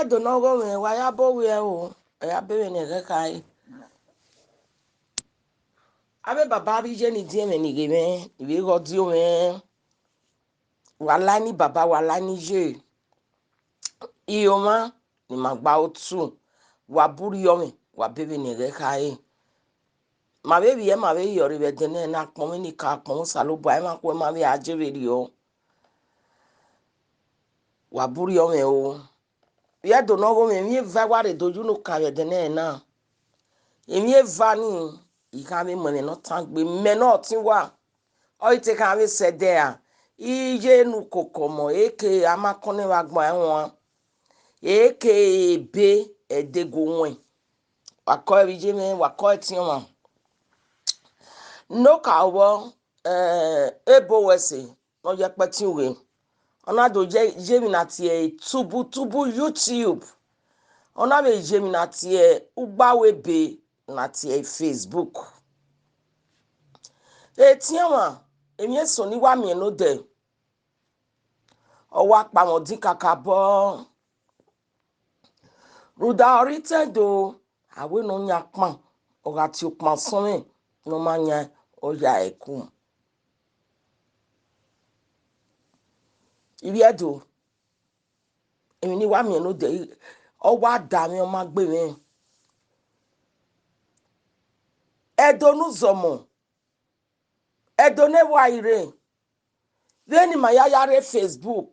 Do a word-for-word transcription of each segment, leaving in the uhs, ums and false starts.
Ẹdo ne ọghomwẹ, wa ya bo wiẹ o, ẹ ya bevbe ne ẹghẹ khare. Avbe baba vbe iye ni diẹn mwẹ ni ghe mwẹ, ni vbe ghe ọdiọn mwẹ. Wa la ni baba, wa la ni iye. Iye ọmwa ni ma gba otu, wa burriọ mwẹ, wa bevbe ne ẹghẹ khare. Ma vbe vbiẹ, ma vbe yọ rre vbe ẹdẹnẹrẹ na, akpọnmwẹ ni ka akpọnmwẹ Osanobua, emwa khuẹ ma vbe a je vberriọ. Wa burriọ mwẹ o. Vbe Ẹdo ne ọghomwẹ, emwi eva wa rre do ye unu kan vbe ẹdẹnẹrẹ na. Emwi eva ni, I gha vbe mu ẹmwẹ ne ọ tan gbe mẹ ne ọtẹn uwa. Ọ i te kha vbe sẹ ẹdẹ ra, iye ne ukoko ọmọ, eke amakọnnẹ vbe agbọn ẹwaẹn, eke ebe ẹdegu wẹn. Wa kọ ẹre vbe iye mwẹ, wa kọ ẹre ẹtin ọmwa. Ne okaro vbọ, eh, ebo wẹ ẹse ne ọ ye ẹkpẹtin ughe. Ọ na do ye, ye emwi na tie tubu tubu YouTube. Ọ na vbe ye emwi na tie ugbawe ebe na tie Facebook. Ẹtin ọmwa, emwi eso ne I wa miẹn ne odẹ, ọ wa kpa mwẹ odin kakabọ. Rhunmwuda ọ rre itẹn do, a wẹ ne ọ yan akpan, ọ gha tie ukpan sọnmwẹ ne ọ ma yan, ọ ya ẹre ku. Ivbi Ẹdo, emwi ne I wa miẹn ne odẹ, ọ wa da mwẹ, ọ ma gbe mwẹ. Ẹdo ne uzọmọ, Ẹdo ne evba i rre, vbene ima ya ya rre Facebook,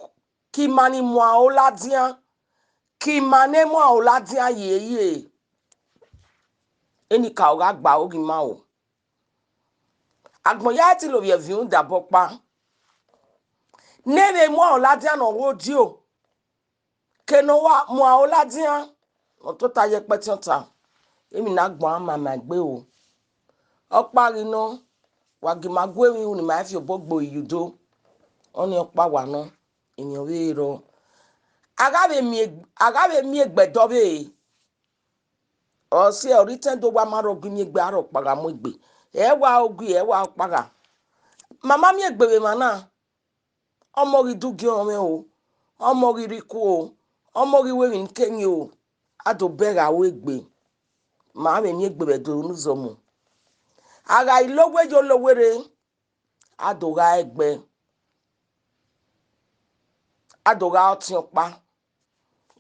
ke ima ni mu aro ladian, ke ima ne mu aro ladian yeye, enikaro gha gba aro ghi ima o. Agbọn ya ti lo vbiẹ viọ rhunmwuda obọ ọkpa. Ne vbe mu aro ladian ne ọ rre odio, ke ne ọ wa mu aro ladian, ọ tota ye ẹkpẹtin ọta, emwi ne agbọn a ma ma egbe o. Ọkpa ghi nọ, wa gie ima gu emwi ru ne ima fi obọ gbe ori ye udo. Ọnii ọkpa wa nọ, emwi ọ vbe rrọọ. A gha vbe miẹn, a gha vbe miẹn egbe ẹdẹ ọvbehe. Ọ si ọ rre itẹn do, wa ma rhọ gu miẹn egbe, a rhọ ọkpa gha mu egbe. Ẹ wa ogi, ẹ wa ọkpa gha. Ma ma miẹn egbe vbe emwa na. Ọmọ ghi dugie ọmwẹ o, ọmọ ghi rre iku o, ọmọ ghi ru emwi ne ke yin o, a do bẹghe aro egbe. Ma vbe miẹn egbe vbe Ẹdo ne uzọmọ. A gha i lo owe ye olowe rre, a do gha ẹgbẹ, a do gha ọtiẹn ọkpa.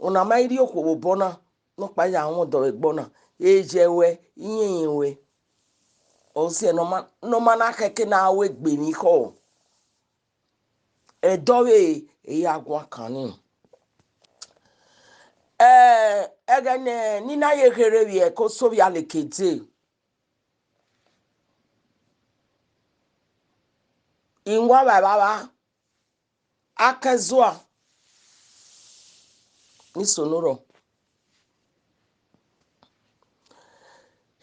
Ọna ma i rhie okhuo vbe obọ na, ne ọkpa ya rọnmwẹ ọdọ vbe ẹgbẹ ọna, e ye ruẹ, iyẹnrẹn ruẹ. Ọ siẹ ne ọ ma, ne ọ ma na khẹke ne a ru egbe emwi khọ. Ẹdẹ ọvbehe, e ya guan kan ni. Ẹ, ẹghẹ ne, ne I na ye kherhe vbiẹ ke Osovia leke dee. I wan vbe evbavba, akẹzua ni so ne orhọ.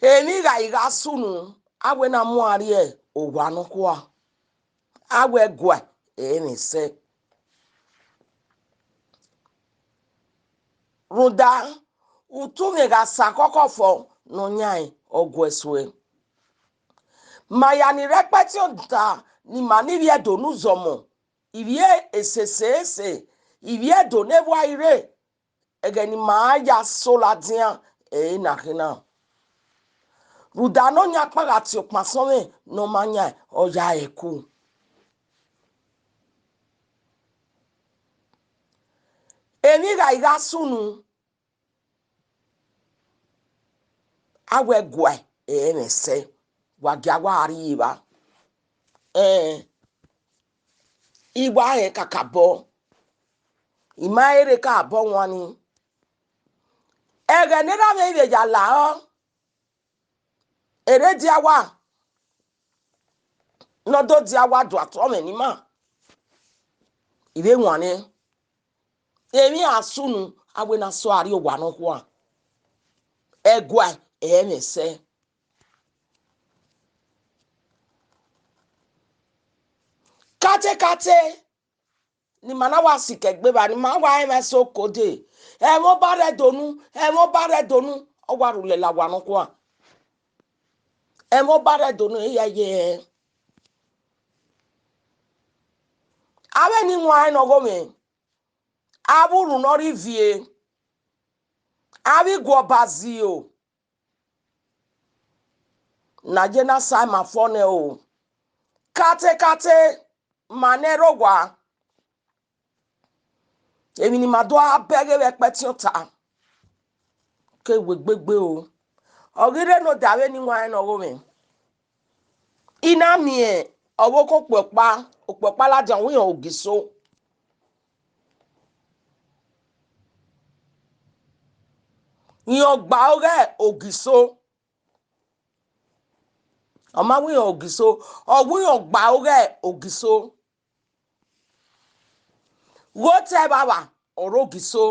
Emwi gha i gha sunu, a wẹ ne a mu a rrie owa nọkhua, a wẹ ẹguae ẹre mwẹ sẹ. Rhunmwuda, utu mwẹ gha sa khọkhọ fọ ne ọ yan ẹn, ọ guẹ suẹ. Ma ya ni rre ẹkpẹtin ọta ne ima ni vbe Ẹdo ne uzọmọ, ivbi esese ese, ivbi Ẹdo ne evba i rre, ẹghẹ ne ima ya so ladian ẹre na khin na. Rhunmwuda ne ọ yan akpan gha tie ukpan sọnmwẹ ne ọ ma yan, ọ ya ẹre ku. Emwi gha i gha sunu, a wẹ ẹguae ẹre mwẹ sẹ, wa gia wa rrie evba. Ẹn, I wa rẹn kakabọ, I ma rẹn kakabọ wan ni. Ẹghẹ ne erha mwẹ vbe ya la rọ, erha dia owa, ne ọ do dia owa do ato ọmwẹ ne ima, I vbe wanniẹn. Emwi a sunu, a wẹ ne a so a rrie owa nọkhua, ẹguae ẹre mwẹ sẹ. Katekate, ne ima na wa sikẹ egbe evba, ne ima wa rẹn emwa eso kode, ẹmwẹ Ọba rre Ẹdo unu, ẹmwẹ Ọba rre Ẹdo unu, ọ wa rhulẹ la owa nọkhua. Ẹmwẹ Ọba rre Ẹdo unu, eya ye. Avbe ni wan rẹn ne ọghomwẹ, avbe urhu ne ọ rre ivie, Avbe iguọba zio. Na ye na sa ima fọ nẹ o. Katekate, ma nẹ rre owa. Emwi ne ima do a bẹghe vbe ẹkpẹtiọnta, ke wẹ gbegbe o. Ọ ghi rre ne odaro eni wan ne ọ gho mwẹ. I na miẹn ọvbokhan okpia ọkpa, okpia ọkpa ladian, ọ wẹ iran Ogiso. Iran ọgba ọghe Ogiso. Ọ ma wẹ iran Ogiso, ọ wẹ iran ọgba ọghe Ogiso. Gho te Evbavba, ọ rre Ogiso.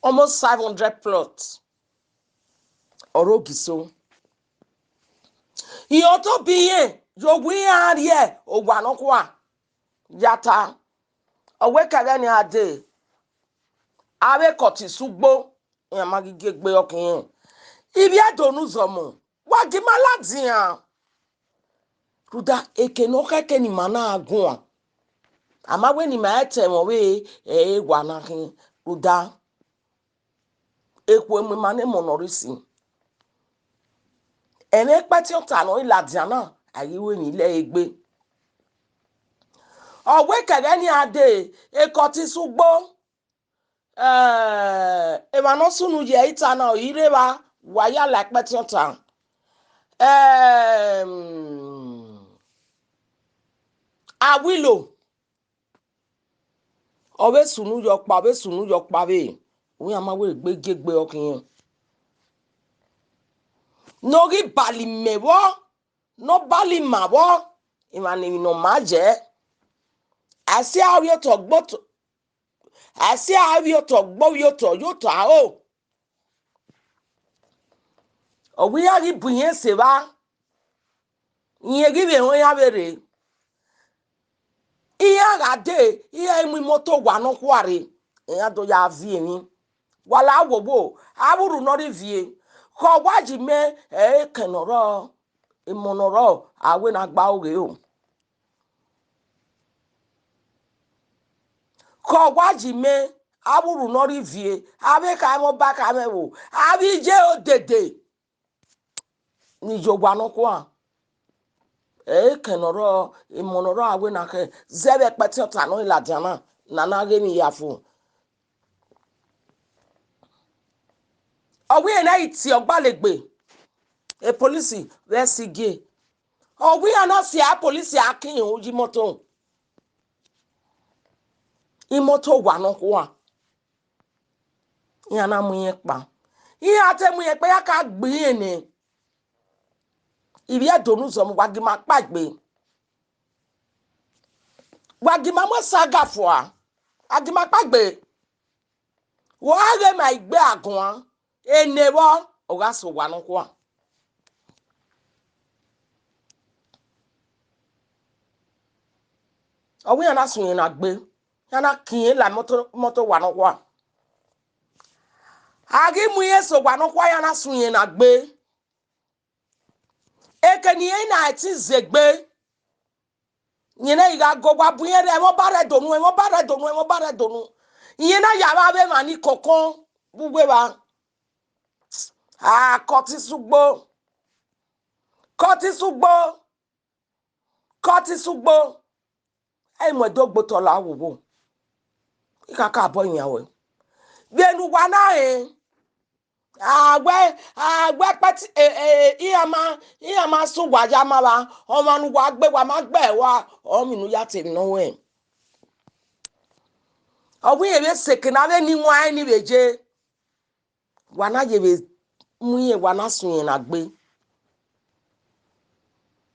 Almost five hundred plot, ọ rre Ogiso. Iran tobọ irẹn ye owa iran rrie owa nọkhua ya ta. Ọ wẹ kẹghẹ ne a dee, avbe Kọtisugbo, iran ma ghi gie egbe ọkhiẹn. Ivbi Ẹdo ne uzọmọ, wa gie ima ladian. Rhunmwuda eke ne ọ khẹke ne ima na guan, a ma wẹ ne ima i te ẹmwẹ ọvbehe, ẹ i re wa na khin, rhunmwuda ekhue mu ima ne emọ ne ọ rre sin. Ẹmwẹ ẹkpẹtiọnta ne ọ i ladian na, a ghi ru emwi lẹre egbe. Ọ wẹ kẹghẹ ne a dee, Kọtisugbo, eh, emwa ne ọ sunu ye ita na, ọ i rre evba, wa ya la ẹkpẹtiọnta. Em, Awilo, ọ vbe sunu ye ọkpa, ọ vbe sunu ye ọkpa vbe, uwẹ a ma wẹ egbe gie egbe ọkhiẹn. Ne ọ ghi bali mẹ vbọ, ne ọ bali ima vbọ, emwa ne emwi ne ọ ma yẹ. A si a vbiẹ otọ gbe otọ, a si a vbiẹ otọ gbe ovbiotọ ye otọ aro. Ọ wẹ iran ghi bu irẹn sẹ evba, irẹn ghi vbe họn iran vbe rre. Iran gha dee, iran i mu imoto owa nọkhua rre, iran do ya viọ emwi. Wa la wo wo, avbe urhu ne ọ rre ivie, khẹ ọ wa yi mẹ, ẹ i re ekẹn ne ọ rrọọ, emọ ne ọ rrọọ, a wẹ ne a gba oghe o. Khẹ ọ wa yi mẹ, avbe urhu ne ọ rre ivie, avbe kha mwẹ ọba kha mwẹ ẹvbo, avbe iye odede ni ye owa nọkhua. Ẹ i re ekẹn ne ọ rrọọ, emọ ne ọ rrọọ, a wẹ ne a khẹ zẹ vbe ẹkpẹtiọnta ne ọ i ladian na, ne a na ghe emwi ya fo. Ọ wẹ iran na ghi tie ọgbalegbe, e polisi vbe ẹsigie. Ọ wẹ iran na si a polisi a kin iran uyi imoto. Imoto owa nọkhua. Iran na mu irẹn kpa. Iran te mu irẹn kpa, iran ka gbe irẹn nẹ. Ivbi Ẹdo ne uzọmọ, wa gie ima kpaegbe. Wa gie ima mu saga fua. A gie ima kpaegbe. Wa ghe ma igbe aguan, ene vbọ, ọ gha sẹ owa nọkhua. Ọ wẹ iran na sun irẹn na gbe, iran na kin irẹn la imoto, imoto owa nọkhua. A ghi mu irẹn sẹ owa nọkhua, iran na sun irẹn na gbe. Eke ne irẹn na ẹtin zẹ egbe, irẹn na gha go, wa bu irẹn rre, ẹmwẹ ọba rre donu, ẹmwẹ ọba rre donu, ẹmwẹ ọba rre donu. Irẹn na ya vbe avbe emwa ni kọnkọn vbe uwu evba. A, Kọtisugbo, Kọtisugbo, Kọtisugbo. Ẹ i mu ẹdẹ ogbe otọ la wo wo. I kha ka bọ yan wẹ. Vbene uwa na rẹn, a wẹ, a wẹ kpẹti, e, e, iran ma, iran ma sẹ uwa ya ma vba, ọmwa ne uwa gbe, wa ma gbe ẹre ua, ọ mwi ne u ya te emwi ne ọ wẹ. Ọ wẹ irẹn vbe seke ne avbe eni wan ni vbe ye. Wa na ye vbe mu irẹn, wa na sun irẹn na gbe.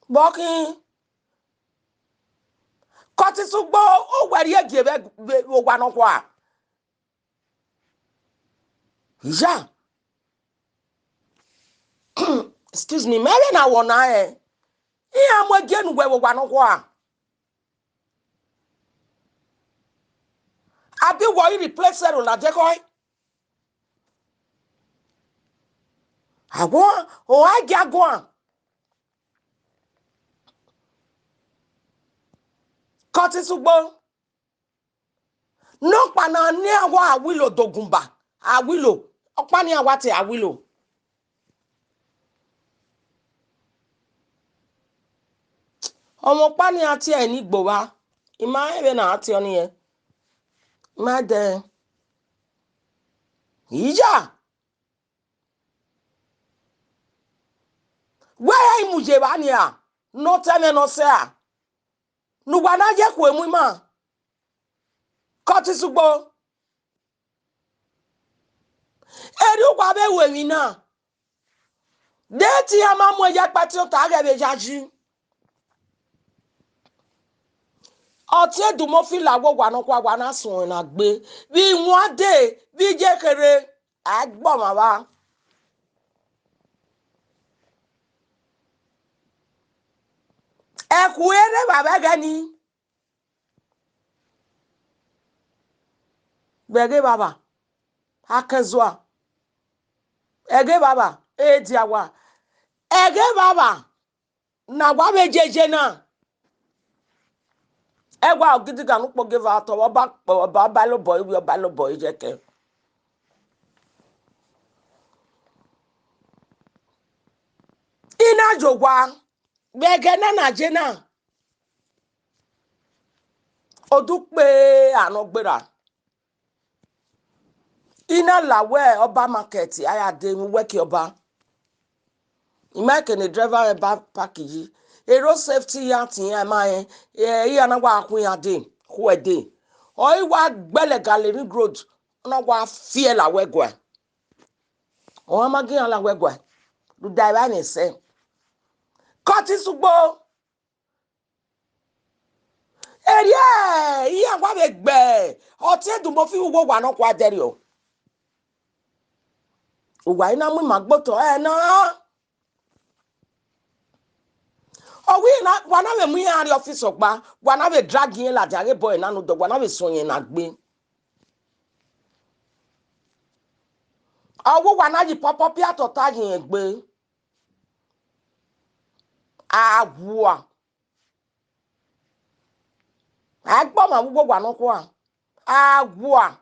Vbe ọ khin? Kọtisugbo, ọ wẹ rhie gie vbe, vbe owa nọkhua. Iya. Excuse me, mẹ vbe na wọ na rẹn. Iran mu egie ne uwẹ vbe owa nọkhua. Abi wọ i replace ẹre ladian ekhọe? Agbọn, ọ gha gie aguan. Kọtisugbo. Nọkpa na ne a wa Awilo dogunba, Awilo, ọkpa ni a wa te Awilo. Ọmwa ọkpa ni a tie ẹre ne igbo vba, I ma rẹn vbene a tie ọnii, I ma dẹ. Iya, wẹ i mu ye evba nia, ne ọ ta ẹmwẹ ne ọ sẹ ra, ne uwa na ye khu emu ima, ke ọtẹn sẹ ugbo. Erriọ uwa vbe ru emwi na, de te iran ma mu ẹn ya kpatiọn ta ghẹ vbe yayi. Ọtẹn Edumọfi la wẹ owa nọkhua, wa na suẹn na gbe, vbe iwinna dee, vbe iyekherhe, a i gbe ọmwa vba. Ẹkhu i rre evba vbe ẹghẹ nii. Vbe ẹghẹ evbavba, akẹnzua, ẹghẹ evbavba, ediawa, ẹghẹ evbavba ne a wa vbe yeye na. Ẹwa gidigan ne ukpogieva tọ vbe ọba, ọba, ọba lobọ ivbi, ọba lobọ iyẹkẹ. I na ye owa vbe ẹghẹ na na ye na. Odukpe a nọ gberra. I na la wẹ ọba market a ya dee vbe uwẹki ọba. I ma kene driver mwẹ ba park yi. E road safety ya tie iran ma rẹn, e, iran na wa khu iran dee, khu ẹre dee. Ọ i wa gbẹlẹ Gallery Road, ọ na wa fiẹ la wẹ guẹ. Ọ ma gie iran la wẹ guẹ, rhunmwuda evba ni sẹ. Ke ọtẹn sẹ ugbo. Erriọ, iran wa vbe gbe ọtẹn Edumọfi vbe uwu owa nọkhua dẹrriọ. Uwa i na mu ima gbe otọ ẹre na. Ọ wẹ na, wa na vbe mu iran rrie office ọkpa, wa na vbe drag irẹn ladian ghe bọ ẹre na ne odọ, wa na vbe suẹn irẹn na gbe. Ọ wẹ uwa na ye pọpọ pia tọta ye irẹn gbe. Awua. A i gbe ọmwa vbe uwu owa nọkhua. Awua.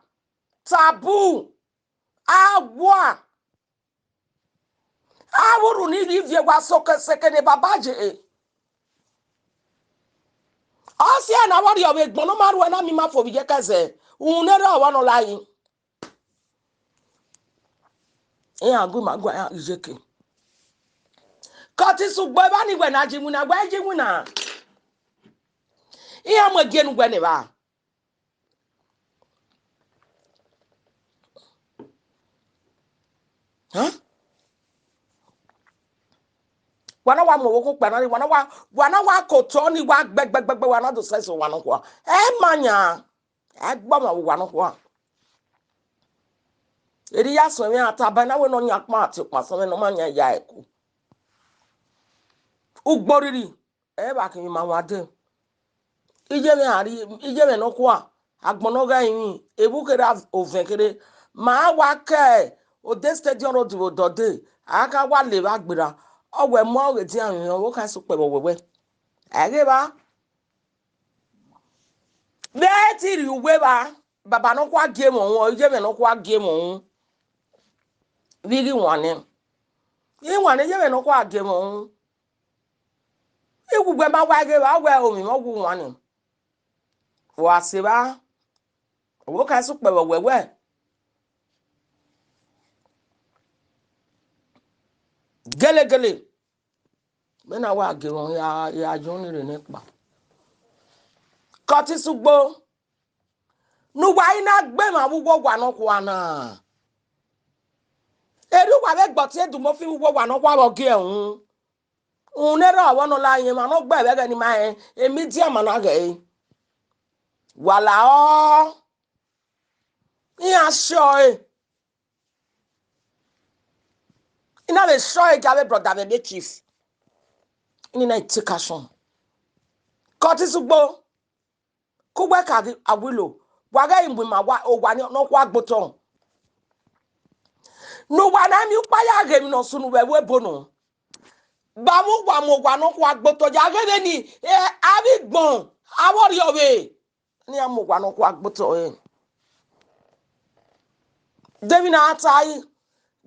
Tabu. Awua. Avbe urhu ni rhie ivie wa sokẹn sẹkẹn ne baba ye. Ọ siẹ ne avbe ọrriọ vbe gbọn ne ọ ma rhuẹ na miẹn ima fo vbe iyeke ẹzẹ, uhunmwu ne erha ọmwa nọ la yin. Iran gu ima gua iran iyeke. Ke ọtẹn sẹ ugbo evba ni wẹ na ye iwinna, wẹ ye iwinna. Iran mu egie ne uwẹ ne evba. Huh? Wa na wa mu ọvbokhan okpia na rre, wa na wa, wa na wa ke otọ ni wa gbẹgbẹgbẹgbẹ, wa na do sẹ sẹ owa nọkhua. Ẹ ma yan, ẹ gbe ọmwa vbe owa nọkhua. Erriọ I ya suẹn mwẹ iran taba na wẹ ne ọ yan ọkpa, a tie ọkpa sẹ mwẹ ne ọ ma yan ya ẹko. Ugbo rhirhi, ẹ i vba khin emwi ma wan dee. Iye mwẹ a rri, iye mwẹ nọkhua, agbọn ne ọ gha rinmwi, evbu kherhe ovẹn kherhe, ma wa ke Ode Stadium Road vbe odọ dee, a gha wa le vbe agbera, ọ wẹ mu ọghe edian rinmwian, ọvbokhan i sẹ ukpẹ vbe ọwẹwẹ. Ẹghẹ evba, vbe ẹ i te rhie uwu evba, baba nọkhua gie mwẹ uhunmwu, iye mwẹ nọkhua gie mwẹ uhunmwu. Vbe I ghi wan nẹ? I wan nẹ, iye mwẹ nọkhua gie mwẹ uhunmwu. I wu uwẹ ma wa ghe evba, ọ wẹ orinmwi ọ wu wan nẹ. Wa sẹ evba, ọvbokhan i sẹ ukpẹ vbe ọwẹwẹ. Gelegele, vbene a wa gie mwẹ uhunmwu, ya, ya ye ọnii rre nẹkpa. Ke ọtẹn sẹ ugbo, ne uwa i na gbe emwa vbe uwu owa nọkhua na. Erriọ uwa vbe gbe ọtẹn Edumọfi vbe uwu owa nọkhua vbe ọ gie uhunmwu. Uhunmwu ne erha ọmwa nọ la yin emwa ne ọ gbe vbe ẹghẹ ne ima rẹn, emidia ma na ghẹ ẹre. Wa lahọ, iran sure ẹre. I na vbe sure ẹre gie avbe brother vbe ebe chief. Ini na i take action. Ke ọtẹn sẹ ugbo, ke uwẹ ka ghi Awilo, wa ghẹ mu ima wa, owa ni nọkhua gbe otọ. Ne uwa na miẹn ukpa ya ghe emwi ne ọ sunu vbe ẹvbo ebo nọ. Ba vbe uwa mu owa nọkhua gbe otọ ya ghe vbene, eh, avbe igbọn, avbe ọrriọ vbe, ne iran mu owa nọkhua gbe otọ ẹre. De emwi ne a ta yi,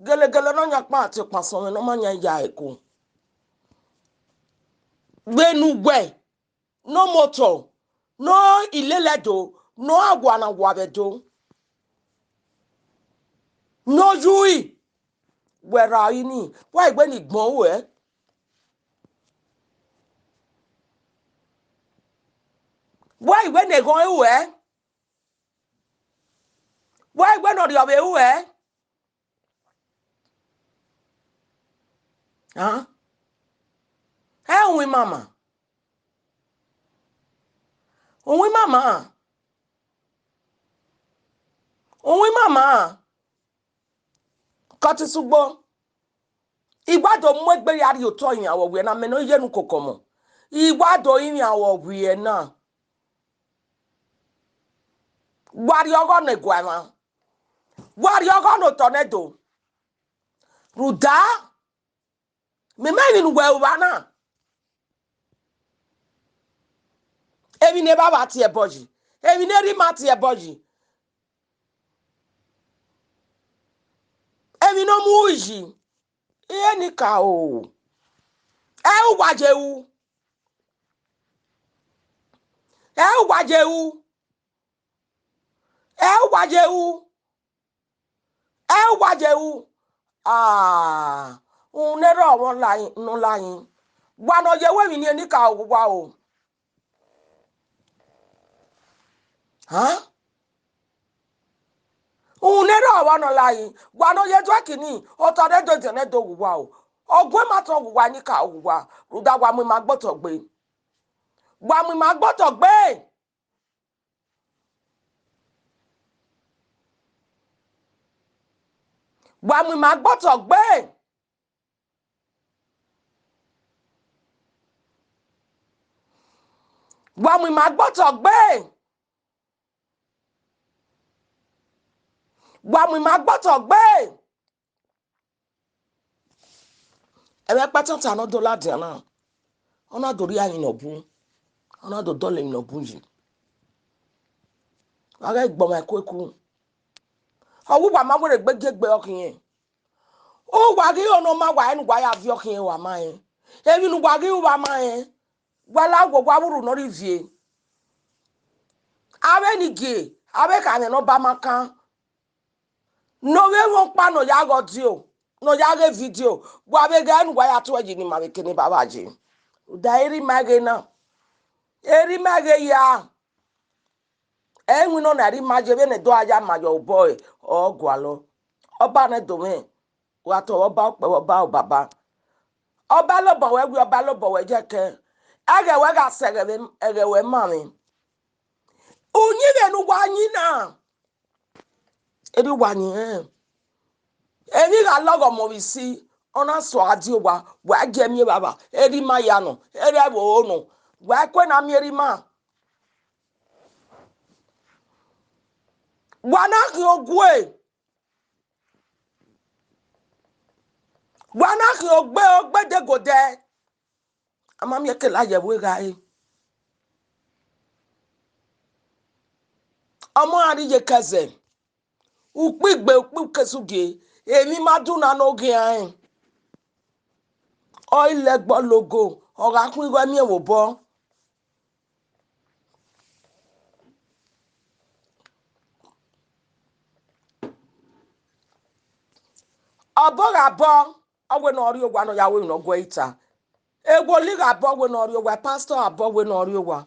gelegele ne ọ yan ọkpa tie ọkpa sọmwẹ ne ọ ma yan ya ẹko. Vbene uwẹ ne ọ motọ, ne ọ ilele do, ne ọ awa na wa vbe do, ne ọ yui, wẹ ra ini, wa egbe ni gbọn ruẹ. Wa egbe ne eghọn ruẹ. Wa egbe ne ọrriọvbe ruẹ. Ẹ uwin mama. Uwin mama. Uwin mama. Kọtisugbo. I wa do mu egbe ya rhie otọ iran vbe ọwiẹ na, mẹ ne ọ ye ne ukoko ọmọ. I wa do rinmwian vbe ọwiẹ na. Wa rrie ọghọ ne ẹguae mwa. Wa rrie ọghọ ne otọ ne Ẹdo. Rhunmwuda, mẹ ma emwi ne uwẹ ru vba na. Emwi ne evbavba tie ẹbọ yi, emwi ne erha ima tie ẹbọ yi, emwi ne ọ mu ru yi, iran ni ka ru. Ẹ uwa ye ru. Ẹ uwa ye ru. Ẹ uwa ye ru. Ẹ uwa ye ru. Ah, uhunmwu ne erha ọmwa la yin, ne ọ la yin. Wa ne ọ ye ru emwi ne iran ni ka ru vbe uwa o. Hàn? Uhunmwu ne erha ọmwa ne ọ la yin. Wa ne ọ ye duẹ kini, otọ ne Ẹdo diọn ne Ẹdo vbe uwa o. Ọguẹn ma tọn vbe uwa, ne I ka ru vbe uwa, rhunmwuda wa mu ima gbe otọ gbe. Wa mu ima gbe otọ gbe. Wa mu ima gbe otọ gbe. Wa mu ima gbe otọ gbe. Wa mu ima gbe otọ gbe. Ẹmwẹ ẹkpatanta ne ọ do ladian na, ọ na do rhie emwi ne ọ bun, ọ na do dọlọ emwi ne ọ bun yi. Wa ghẹ gbe ọmwa ẹkuẹku. Ọ wẹ uwa ma werriegbe gie egbe ọkhiẹn. Uwa ghi ho ne ọ ma wa, ẹre ne uwa ya viọ ọkhiẹn, wa ma rẹn. Emwi ne uwa ghi ru, uwa ma rẹn. Wa la wo, wa vbe urhu ne ọ rhie ivie. Avbe ni gie, avbe kha mwẹ ne Ọba ma kan. Ne ọ vbe mwẹ ọkpa ne ọ ya ghe ọdio, ne ọ ya ghe vidio, wa vbe ghẹ ne uwa ya tuẹ yi ne ima vbe kene evbavba ye. Rhunmwuda erha ima ghe na, erha ima ghe ya. Ẹ i winna ọna, erha ima ye vbene Ẹdo a ya ma ye obọ ẹre, ọ gualọ. Ọba ne Ẹdo mwẹ, wa tọ ọba okpẹ, ọba obaba. Ọba lobọ wẹ wi, ọba lobọ wẹ yẹkẹ. Ẹghẹ wẹ gha sẹ ẹghẹ vbe, ẹghẹ wẹ ma mwẹ. Uyinmwẹ ne uwa yin na, erha uwa yin rẹn. Emwi gha lọghọ ọmọ vbe isi, ọ na sua die owa, wa gie miẹn evbavba, erha ima ya nọ, erha ẹvbo nọ, wa i kue na miẹn erha ima. Wa na khian ogue, wa na khian ogbe, ogbe degodẹ. A ma miẹn kele a ye ẹvbo egha re. Ọmọ a rri ye kẹzẹ, ukpigbe, ukpikesugie, emwi ma dun na ne oghian rẹn. Ọ i lẹgbẹ ọlogo, ọ gha khuan igho ẹmiẹn vbe obọ. Ọbo gha bọ, ọ wẹ ne ọ rrie owa ne ọ ya ru emwi ne ọ guẹ ẹre ta. Ewoli gha bọ, ọ wẹ ne ọ rrie owa, pastor gha bọ, ọ wẹ ne ọ rrie owa.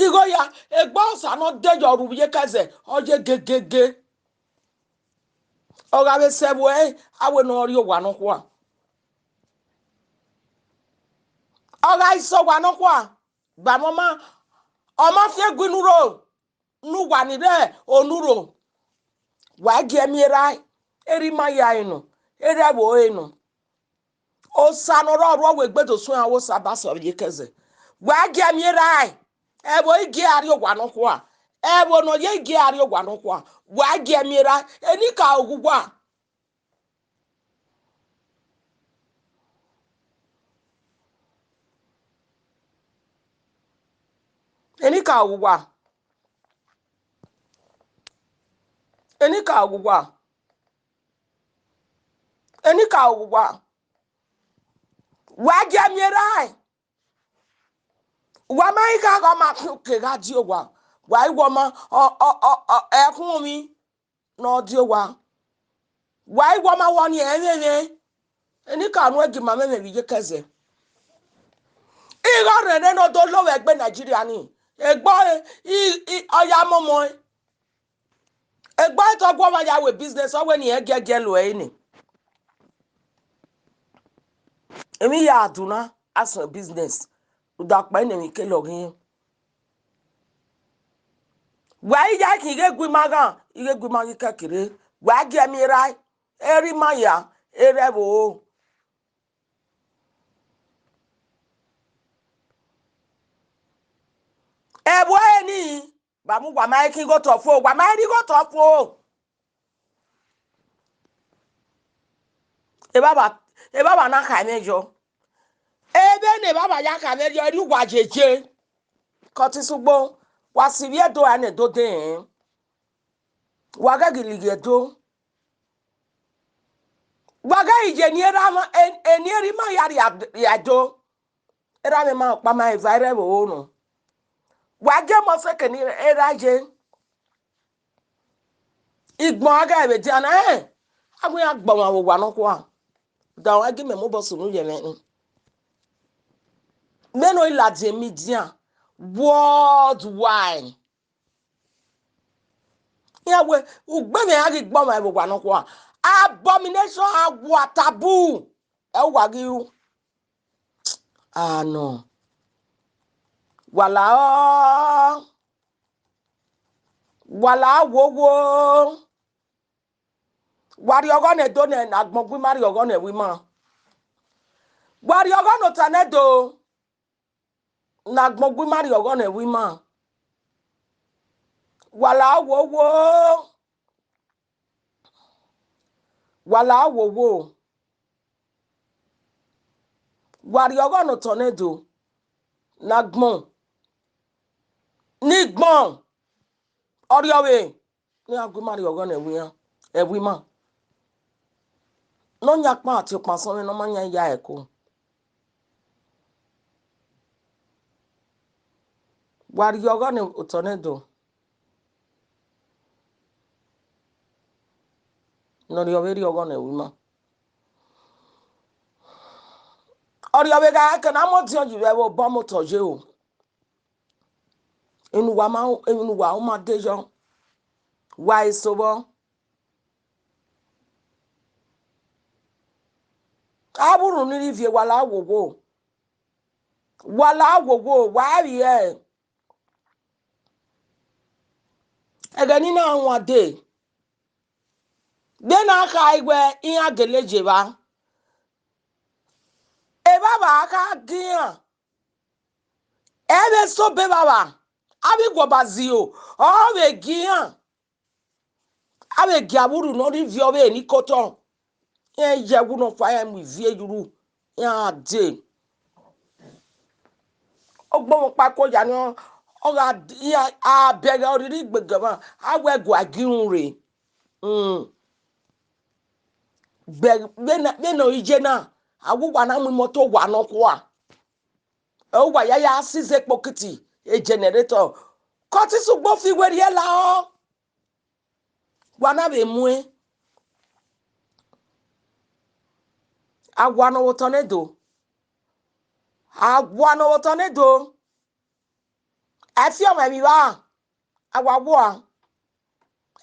Igho ya, egbe Osa ne ọ de yọ ru vbe iyeke ẹzẹ, ọ ye gegege. Ọ gha vbe sẹ ẹvbo ẹre, a wẹ ne ọ rrie owa nọkhua. Ọ gha i sẹ owa nọkhua, gba mwẹ ọma, ọ ma fian gu ne uro, ne uwa ni rre onurho, wa gie miẹn erha, erha ima ya ẹre nọ, erha ẹvbo ẹre nọ. Osa ne ọ rrọọ rrọọ wẹ egbe do suẹn, a wẹ Osa ba sẹ vbe iyeke ẹzẹ. Wa gie miẹn erha, ẹvbo i gie a rrie owa nọkhua, ẹvbo ne ọ ye i gie a rrie owa nọkhua, wa gie miẹn erha, enikaro ghe uwa. Enikaro ghe uwa. Enikaro ghe uwa. Enikaro ghe uwa. Wa gie miẹn erha. Wa ma i gha gha ma khin oke gha die owa. Wa i wẹ ọma, ọ, ọ, ọ, ọ, ẹkhun ovbi ne ọ die owa. Wa i wẹ ọma wẹ ọnii ẹmwẹmwẹ. Enikaro nuẹn gie ima mwẹmwẹ vbe iyeke ẹzẹ. Ighe ọrẹrẹ ne ọ do lo vbe ẹgbẹ Nigeria ni, egbe ọre, i, i, ọ ya mọmọ ẹn. Egbe ọre te ọ gu ọmwa ya ru business, ọ wẹ ne irẹn giẹgiẹ lo ẹre ni. Emwi ya du na, a suẹn business, rhunmwuda ọkpa ne emwi kele ọ ghi rẹn. Wa i ya khin ighe gu ima ghan, ighe gu ima ghi kẹkere, wa gie miẹn erha, erha ima ya, erha ẹvbo. Ẹvbo ẹre ni, vbe amẹ uwa ma i khin igho otọ fo, wa ma i rhie igho otọ fo. Evbavba, evbavba na kha mwẹ yọ. Ebe ne evbavba ya kha mwẹ yọ, erriọ uwa jeje. Kọtise ugbo, wa sivbi Ẹdo ra ne Ẹdo dee rẹn. Wa ghẹ ghi lighi Ẹdo. Wa ghẹ ghi ye eni erha mwa, e-, eni erha ima ya rria, rria Ẹdo. Erha mwẹ ma ọkpa ma eva erha ẹvbo nọ. Wa gie ọmọ fẹkẹ ne erha ye. Igbọn a ghẹ vbe dia na, ẹn, a wẹ iran gbe ọmwa vbe owa nọkhua. Da wan gie mẹ mu obọ sunu ye mwẹ ni. Mẹ ne ọ i ladian media worldwide. Iran wẹ, ugbẹn mwẹ a ghi gbe ọmwa vbe owa nọkhua. Abomination, a wa tabu. Ẹ uwa ghi ru. Anọ. Wa la ọ. Wa la wo wo. Wa rrie ọghọ ne Ẹdo ne agbọn gu ima rrie ọghọ ne ẹvbo ima. Wa rrie ọghọ ne Otanẹdo ne agbọn gu ima rrie ọghọ ne ẹvbo ima. Wa la wo wo. Wa la wo wo. Wa rrie ọghọ ne Otanẹdo ne agbọn. Ne igbọn. Ọrriọvbe. Ne a gu ima rrie ọghọ ne ẹvbo iran, ẹvbo ima. Ne ọ yan akpan tie ọkpan sọmwẹ ne ọ ma yan ya ẹko. Wa rrie ọghọ ne Otanẹdo. Ne ọrriọvbe rrie ọghọ ne ẹvbo ima. Ọrriọvbe gha ke ne a mu ọdiọn yi vbe ẹvbo obọ motọ ye o. Emwi ne uwa ma, emwi ne uwa ma de yọ, wa eso vbọ. Avbe urhunmwu ni rre ivie, wa la wo wo. Wa la wo wo, wa vbe ẹe. Ẹghẹ ne I na wan dee, vbene a kha wẹ iran gele ye evba, evbavba kha gie iran. Ẹ vbe sẹ obọ evbavba, avbe iguọba ziro, ọ vbe gie iran. A vbe gie avbe urhu ne ọ rre ivie ọvbehe ni ke otọ, iran ye ẹwu nọkhua, iran mu ivie ye urhu, iran dee. Ọgbọmwọkpa ko ya ni, ọ gha d-, iran a bẹghe ọriri igbẹgẹmwa, a wẹ ẹguae gie irun rre. Hmm. Vbe, vbene, vbene ọ i ye na, a wẹ uwa na mu imọto owa nọkhua. Ẹ uwa ya ya seize ekpokiti, e generator. Kọtise ugbo fi werriẹ lahọ. Wa na vbe muẹn. A wa ne ọ vbe Otanẹdo. A wa ne ọ vbe Otanẹdo. Ẹ fi ọmwa emwi vba. A wa wua.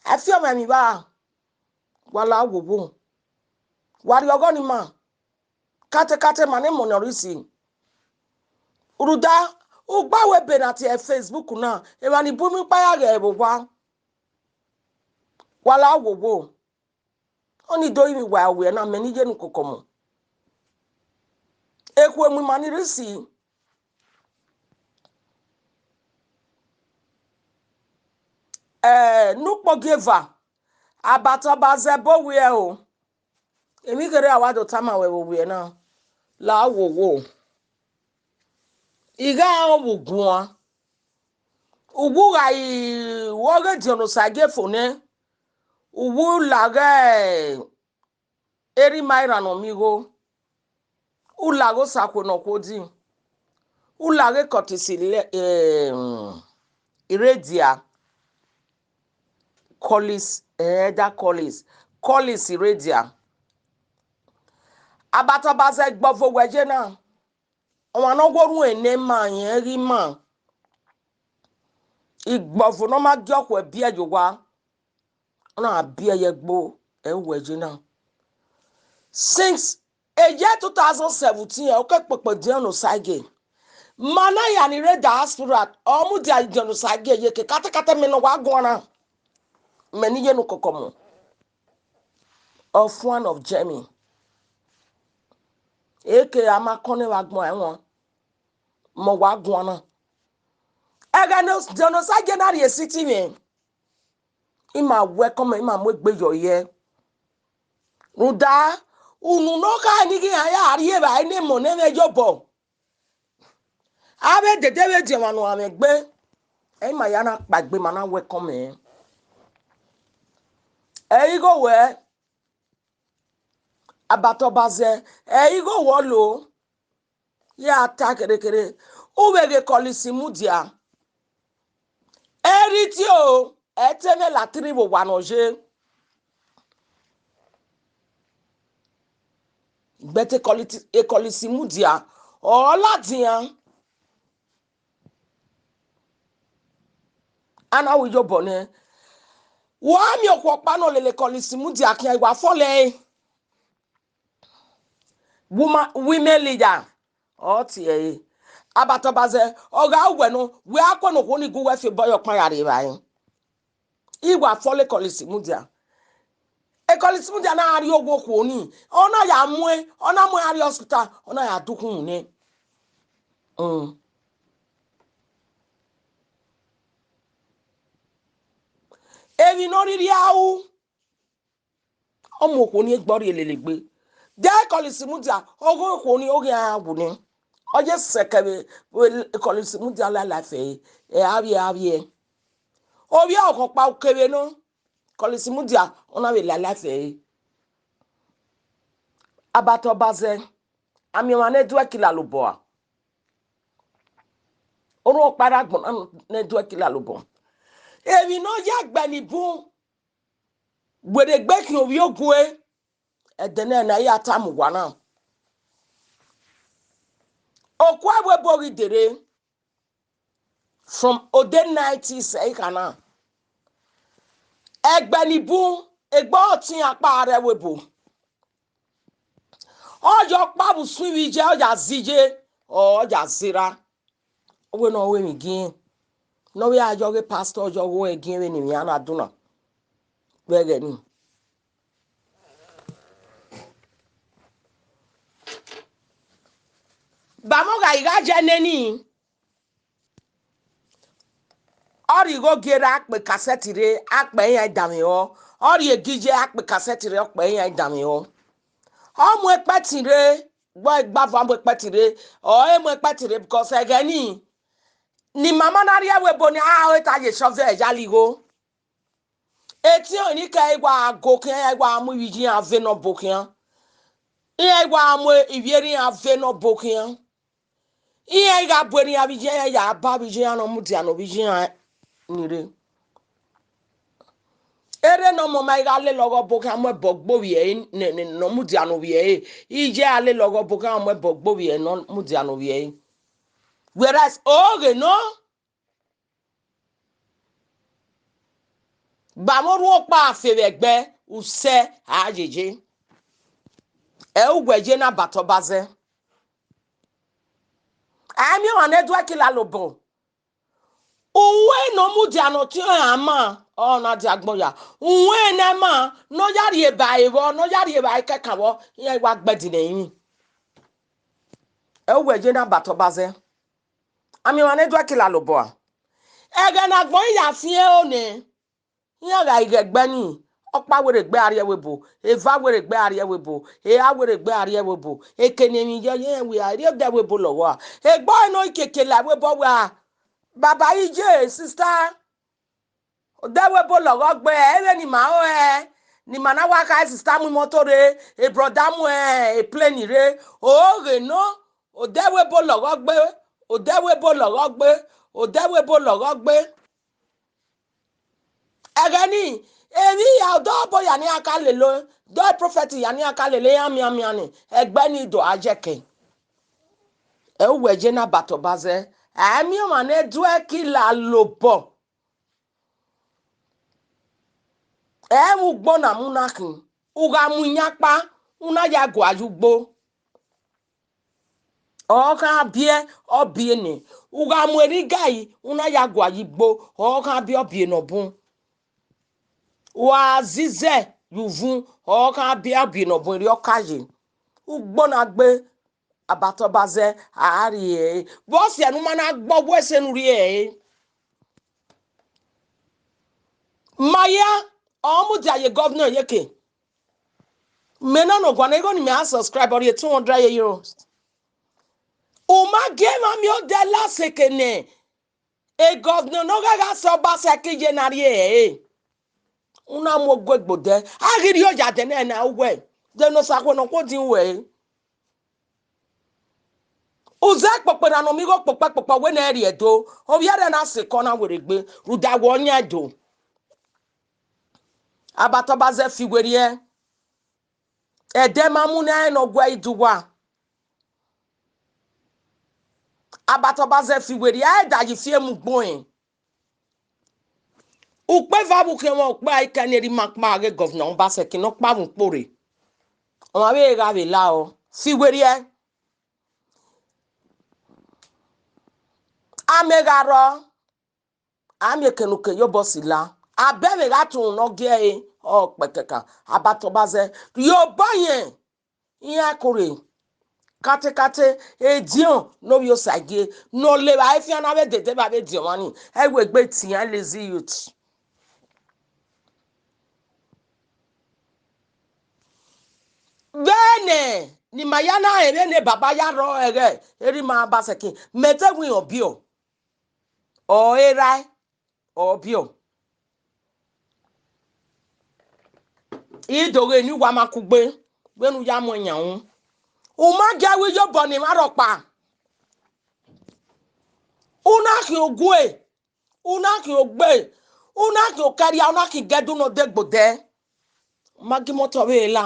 Ẹ fi ọmwa emwi vba. Wa la wo wo. Wa rrie ọghọ ne ima. Katekate ma ne emọ ne ọ rre isi. Rhunmwuda, ugba wẹ ebe na tie Facebook na, emwa ni bu mwẹ ikpa ya ghẹ vbe owa. Wa la wo wo. Ọnii do rinmwian uwa wiẹ na, mẹ ne I ye ne ukoko ọmọ. Ekhue mu ima ni rre isi. Eh, ne ukpogieva, abatọ ba zẹ ẹbọ owiẹ o. Emwi kherhe a wa do tama ruẹ vbe owiẹ na, la wo wo. I gha rẹn vbe uguan. Uwu gha ru ọghe ediọn ne Osagie fo nẹ, uwu laghẹ erha ima iran ne ọ miẹn igho, u laghẹ Osakhue ne ọ khuo di, u laghẹ Curtis Ile-, em, Iredia, Collins, eh, Elder Collins, Collins Iredia. Abatọba zẹ, igbọvo wẹ ye na. Ọmwa ne ọ wo orhunmwu ne ima rẹn ghi ima. Igbọvo ne ọ ma gie ọkhuẹ biẹ ye owa, ọ na biẹ ye ẹgbo, ẹ i wẹ ye na. Since e ye two thousand seventeen, ọ ke kpokpo diọn ne Osagie. Ma na ya ni rre diaspora, ọ mudia diọn ne Osagie ye ke katakata mẹ ne ọ wa guan na. Mẹ ne I ye ne ukọkọ mu. Of one of Germany. Eke a ma kọn ne vbe agbọn ẹwaẹn, mẹ ọ wa guan na. Ẹghẹ ne diọn ne Osagie na rhie city mwẹ, ima welcome, ima mu egbe yọ yẹ. Rhunmwuda, unu ne ọ kha ni ghi iran ya rri evbare ne emọ ne ẹmwẹ ye obọ. Avbe dede vbe diọn mwa ne uwa mwẹ egbe, ẹ i ma ya na kpaegbe, ma na welcome ẹre. Ẹ i gho wẹ, Abatọba zẹ, ẹ i gho wẹ ọ lo, ya ta kherhe kherhe, u vbe ghe Collins mudia. Erridio, ẹ te mwẹ latrine vbe owa ne ọ ye. But Collins, Collins mudia, ọ ladian. A na ru iyobọ nẹ. Wa miẹn okhuo ọkpa ne ọ lele Collins mudia khian, wa fọlọ ẹre. Woman, women leader, ọ tie ẹre. Abatọba zẹ, ọ gha wẹ nọ, wẹ a kue ne okhuo ni gu wẹ fi obọ ye ọkpan ya rre evbare. I wa fọlọ Collins mudia. Collins mudia na rrie owa okhuo ni, ọ na ya muẹn, ọ na muẹn rrie hospital, ọ na ya dukhunmwu nẹ. Mm. Emwi ne ọ rhirhi a ru, ọ mu okhuo ni egbe, ọ rhie lele egbe. De Collins mudia, ọ ghe okhuo ni, ọ ghi a wu nẹ. Ọ ye sẹkẹ vbe, vbe Collins mudia la life ẹre, ẹ avbiẹ avbiẹ. Ovbi ọkhọkpa ukevbe nọ, Collins mudia, ọ na vbe la life ẹre. Abatọba zẹ, a miẹn ọmwa ne duẹ kila lobọ a. Orhunmwu ọkpa rre agbọn na ne duẹ kila lobọ. Emwi ne ọ ya gbe ni bun, werriegbe khian ovbi ogue, ẹdẹ nẹ ne a ya tama uwa na. Oku ẹvbo ebo ghi derre, from ode nineties ẹre i kha na. Ẹgbẹ ni bun, egbe ọtẹn akpa rre ẹvbo ebo. Ọ ya ọkpa vbe usun ivbi iye, ọ ya zẹ iye, ọ ya zẹ erha. Wẹ ne ọ ru emwi gie irẹn, ne ọ vbe a yọ ghe pastor, ọ yọ ghe ẹre gie irẹn vbene emwi iran na dun na. Vbe ẹghẹ ni. Bamọ gha I gha ye neni, ọ rhie igho gie rre, akpẹ cassette rre, akpẹ iran danmwehọ, ọ rhie gie iye, akpẹ cassette rre, ọkpẹ iran danmwehọ. Ọ mu ekpẹtin rre, gbe ọghe igbava mu ekpẹtin rre, ọ i mu ekpẹtin rre, because ẹghẹ ni, ne imama na rrie ẹvbo ebo ni, a ho ta ye shove ya la igho. Etiọnrẹn ni ke i wa go khian, iran i wa mu ivbi iye iran ve ne ọbo khian. Iran i wa mu ivbi erha iran ve ne ọbo khian. Iran i gha bu erha iran vbe iye iran, ya ba vbe iye iran ne ọ mudia ne ovbi iye iran ni rre. Erha ne ọmọ ma i gha lele ọghe ọbo khian mu ẹbọ gbe ovbi ẹre, ne, ne, ne ọ mudia ne ovbi ẹre. Iye a lele ọghe ọbo khian mu ẹbọ gbe ovbi ẹre ne ọ mudia ne ovbi ẹre. Whereas oghe nọ, bamọ orhunmwu ọkpa fe vbe ẹgbẹ, usẹ a yeye. Ẹ i wẹ ye ne Abatọba zẹ. A i miẹn ọmwa ne duẹ kila lobọ. Uwẹ ne ọ mudia ne ọtiọnrẹn ama, ọ na dia agbọn ya. Uwẹ ne ma, ne ọ ya rhie ba evbọ, ne ọ ya rhie ba ikẹkan vbọ, iran i wa gbẹdin ne ẹrinmwi. Ẹ i wẹ ye ne Abatọba zẹ. A miẹn ọmwa ne duẹ kila lobọ a. Ẹghẹ ne agbọn ya fian ẹro nẹ, iran gha ghe ẹgbẹ ni, ọkpa werriegbe a rrie ẹvbo ebo, eva werriegbe a rrie ẹvbo ebo, eha werriegbe a rrie ẹvbo ebo, eke ne emwi ye, ye iran wẹ a rrie odẹ ẹvbo ebo lọghọ a. Egbe ọre ne ọ i keke la ẹvbo ebo wẹ a, baba iye, sister, Odẹ wẹ ebo lọghọ gbe, ẹ vbe ne ima ro ẹre, ne ima na wa kha sista mu imọto rre, e brọda mu e plane rre, oghe nọ, odẹ wẹ ebo lọghọ gbe, odẹ wẹ ebo lọghọ gbe, odẹ wẹ ebo lọghọ gbe. Ẹghẹ ni, emwi hia ọdọ ọbọ ya ne iran ka lele, ọdọ prophet ya ne iran ka lele iran mianmian ni, ẹgbẹ ni do a yẹkẹ. Ẹ u wẹ ye na abatọ ba zẹ, a i miẹn ọmwa ne duẹ ki la lobọ. Ẹ vbe ugbo na mu na khin, u gha mu iyan ọkpa, u na ya gua ye ugbo. Ọ gha biẹ, ọ biẹ nẹ, u gha mu erha igari, u na ya gua ye igbo, ọ gha biẹ, ọ biẹ ne ọ bun. Wa zizẹ ye uvun, ọ gha biẹ, ọ biẹ ne ọ bun, erriọ ka ye. Ugbo na gbe, abatọ ba zẹ, a rhie ẹre. Vbọsiẹ ne u ma na gbe ọgua ẹse ne u rhie ẹre? Ma ya, ọ mudia ye governor yeke. Mẹ na nọ guan igho ne mẹ a subscribe, ọ rhie two hundred euros. U ma gie emwa miẹn odẹ la seke nẹ, e governor ne ọ ghẹ gha sẹ Obaseki ye na rhie ẹre. U na mu oguegbe odẹ, a ghi rhie oya dẹ nẹ na uwẹ, de ne Osakhue ne ọ khuo din uwẹ re. U zẹ kpokpo na nọ, mẹ igho kpokpo kpokpo wẹ ne ẹ rhie do, ovbi ẹre na sẹ ekọ na werriegbe, rhunmwuda wẹ ọ yan do. Abatọ ba zẹ fi werriẹ, ẹdẹ ma mu ne a rẹn ne ọ guẹ iduwa. Abatọ ba zẹ fi werriẹ, a i da ye ifi emu gbẹn. Ukpẹ eva vbe ukhiọnmwẹ ukpẹ a i ka ne erha ima kpa ghe governor Obaseki ne ọ kpa vbe ukpo rre. Ọmwa vbe gha vbe la ọ, fi werriẹ. Amẹ gha rrọọ, a miẹn ekẹn ne ukẹn ye obọ si la. Abẹ vbe gha tunu ne ọ gie ẹre, ọ kpẹkẹkan, abatọ ba zẹ. Rhie obọ yẹn, iran kore. Katekate, ediọn ne ovbi Osagie, ne ọ le evbare fian na vbe dede vbe avbe ediọn mwa ni, ẹ i wegbe tian lazy youth. Vbene ne ima ya na rẹn vbene baba ya rrọọ ẹghẹ erha ima Obaseki, mẹ te wẹ iran ọbiọ, ọ erha, ọ biọ. I do ghe ne uwa ma kugbe, vbene u ya mu ẹyan ru. U ma gie avbe iyobọ ne emwa rhọkpa. U na khian ogue, u na khian ogbe, u na khian okẹria, u na khian igẹdu ne ọ degbe odẹ. Ma gie imọto vbe la.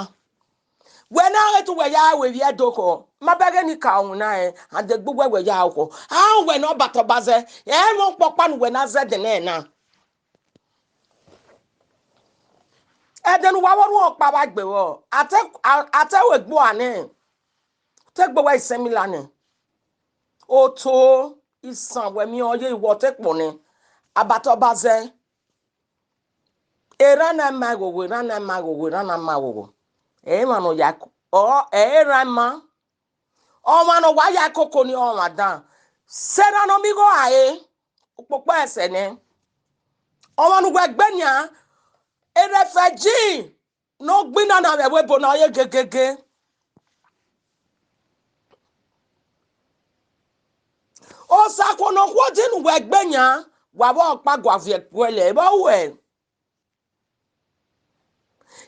Wẹ na ghe te uwẹ ya ru evbi Ẹdo khọ, ma bẹghe ne I ka winna rẹn, and egbe uwẹ wẹ ya ru khọ. A rẹn uwẹ ne ọ batọ ba zẹ, ẹ i mwẹ ọkpọkpa ne uwẹ na zẹ ẹdẹ nẹ na. Ẹdẹ ne uwa vbe orhuọn ọkpa vbe gbe vbọ, a te, a, a te ru egbe uwa nẹ, te egbe uwa isẹn mila nẹ. Oto, isan wẹ miẹn ọ ye, iwẹ ọ te kpọ nẹ, abatọ ba zẹ. Erhan na ma ighogho, erhan na ma ighogho, erhan na ma ighogho. Emwa ne ọ ya ko-, ọ, ẹ i erhan ima. Ọmwa ne ọ wa ya koko ni ọmwa dan. Sẹ erhan ne ọ miẹn igho a re, ukpokpo ẹsẹ nẹ. Ọmwa ne uwẹ gbe nian, refugee ne ọ gbinna na vbe ẹvbo ebo na, ọ ye gegege. Osakhue ne ọ khuo din ne uwẹ gbe yan, wa vbe ọkpa gua viẹ kuẹlẹ, vbe ọ ruẹ?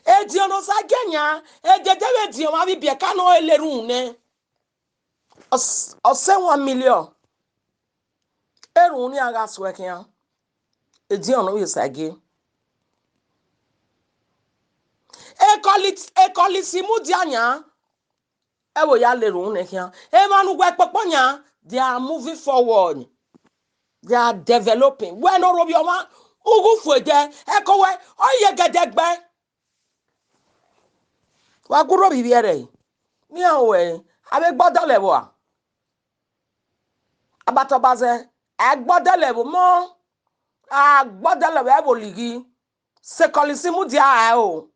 Ediọn ne Osagie yan, edede vbe ediọn mwa vbe ibiẹka ne ọ le erhunmwu nẹ. Ọ s-, ọ sẹ one million. Erhunmwu nian gha suẹ khian. Ediọn ne ovbi Osagie. Ekọli, ekọli si mudia yan. Ẹ vbe ya le erhunmwu nẹ khian. Emwa ne uwẹ kpokpo yan, they are moving forward. They are developing. Wẹ ne ọ rhovbiẹ ọmwa, u ghi fue dẹ, ẹko wẹ, ọ ye gẹdẹgbẹ. Wa gu rhovbiẹ ivbi ẹre. Nian ruẹ, avbe gbọdọlẹ vbua? Abatọ ba zẹ, a gbọdọlẹ vbe ọmọ, a gbọdọlẹ vbe ẹvbo lighi. Sekọlisi mudia a o.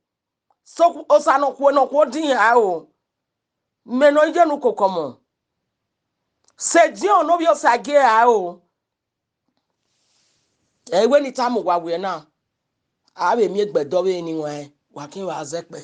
So, Osa ne ọ khuo, ne ọ khuo din a o. Mẹ ne ọ ye ne ukoko ọmọ. Sẹ ediọn ne ovbi Osagie a o. Ẹ i wẹ ne I tama uwa wẹ na, a vbe miẹn egbe ẹdẹ ọvbehe ni wan, wa kin vbe a zẹ kpẹ.